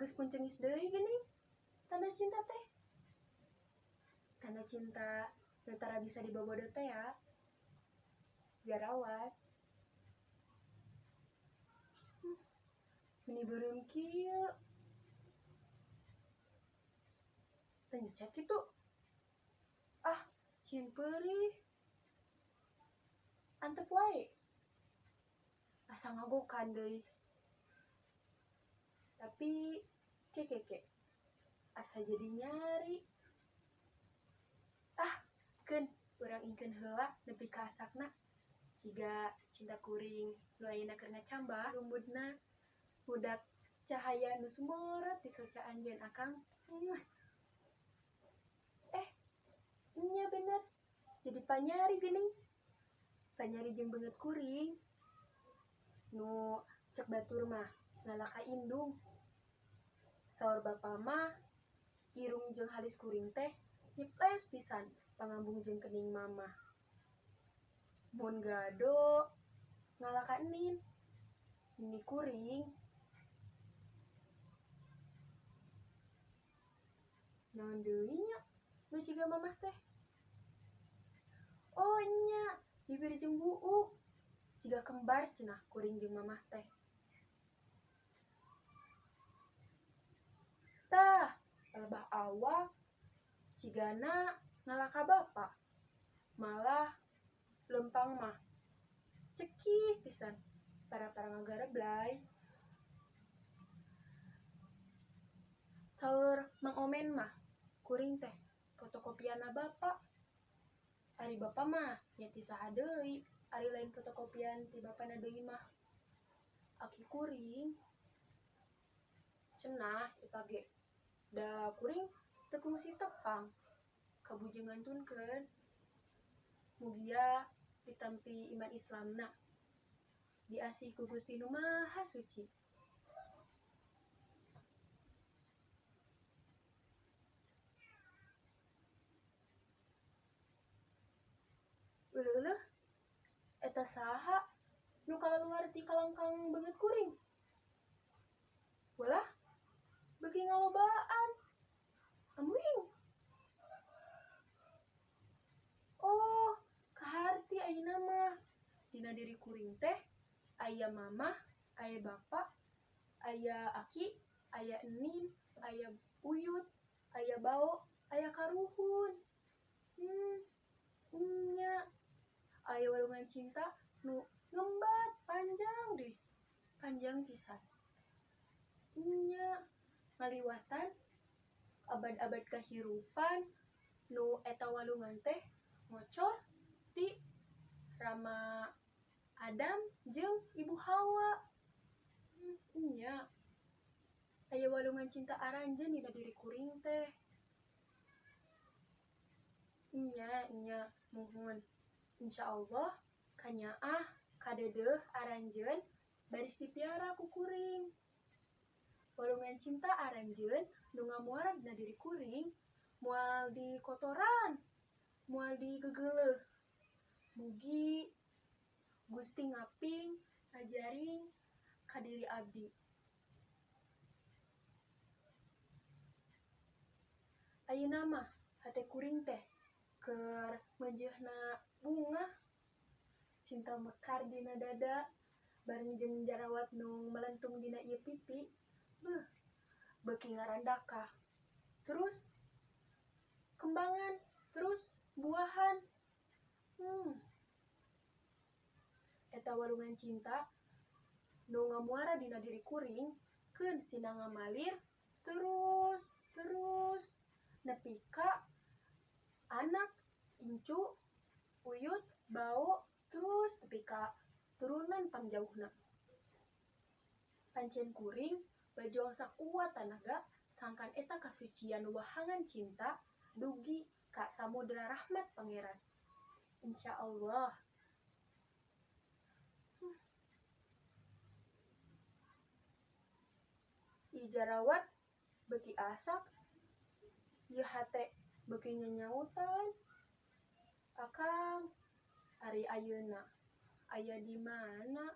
Geus puncengis deui geuning tanda cinta teh. Tanda cinta nu tara bisa dibobodo teh ya. Jarawat. Meni beureum kieu. Pencet kitu. Ah, sieun peurih. Antep wae. Asa ngagokan deui. Tapi ke ke ke. Asa jadi nyari. Ah, keun urang ingkeun heula nepi ka asakna. Jiga cinta kuring nu ayeuna keur ngacambah rumbudna budak cahaya nu sumorot di soca anjeun akang. Muah. Nya bener. Jadi panyari geuning. Panyari jeung beungeut kuring. Nu cek batur mah ngalaka indung. Saur bapa mah irung jeung halis kuring teh nyeples pisan pangambung jeung kening mamah. Mun gado ngalaka enin. Ini kuring. Naon deui nya nu jiga mamah teh? Oh nya, bibir jeung buuk. Jiga kembar cenah kuring jeung mamah teh. Tah, palebah awak cigana ngalaka bapa. Malah lempang mah cekih pisan para-para ngagareblay. Saur Mang Omen mah kuring teh fotokopiana bapa. Ari bapa mah nya ti saha deui, ari lain fotokopian ti bapana deui mah. Aki kuring cenah eta ge. Da kuring teu kungsi tepang. Kabujengan tunkeun. Mugia ditampi iman Islamna. Diasih ku Gusti Nu Maha Suci. Euleuh, eta saha nu kaluar ti kalangkang beungeut kuring? Walah, beuki ngalobaan. Amuing. Oh, kaharti ayeuna mah. Dina diri kuring teh aya mamah, aya bapa, aya aki, aya enin, aya uyut, aya bao, aya karuhun. Nya. Aya walungan cinta nu ngembat panjang deh. Panjang pisan. Nya ngaliwatan abad-abad kahirupan nu eta walungan teh ngocor ti Rama Adam jeung Ibu Hawa. Nya. Aya walungan cinta aranjeun dina diri kuring teh. Nya, nya, muhun. Insyaallah kanyaah kadeudeuh aranjeun baris dipiara ku kuring. Walungan cinta aranjeun nu ngamuara dina diri kuring moal dikotoran, moal digegeleuh. Mugi Gusti ngaping ngajaring ka diri abdi. Ayeuna mah hate kuring teh keur meujeuhna bunga cinta mekar dina dada bareng jeung jarawat nu melentung dina ieu pipi. Beuh, beuki ngarandakah. Terus kembangan, terus buahan. Eta walungan cinta nu ngamuara dina diri kuring keun sina ngamalir terus terus nepi ka anak, incu, uyut, bao, terus nepi ka turunan pangjauhna. Pancen kuring bajuang sakuat tanaga sangkan eta kasucian wahangan cinta dugi ka samudra rahmat pangeran. Insyaallah. Ieu jarawat beuki asak, ieu hate beuki nyanyautan. Akang, ari ayeuna aya di mana?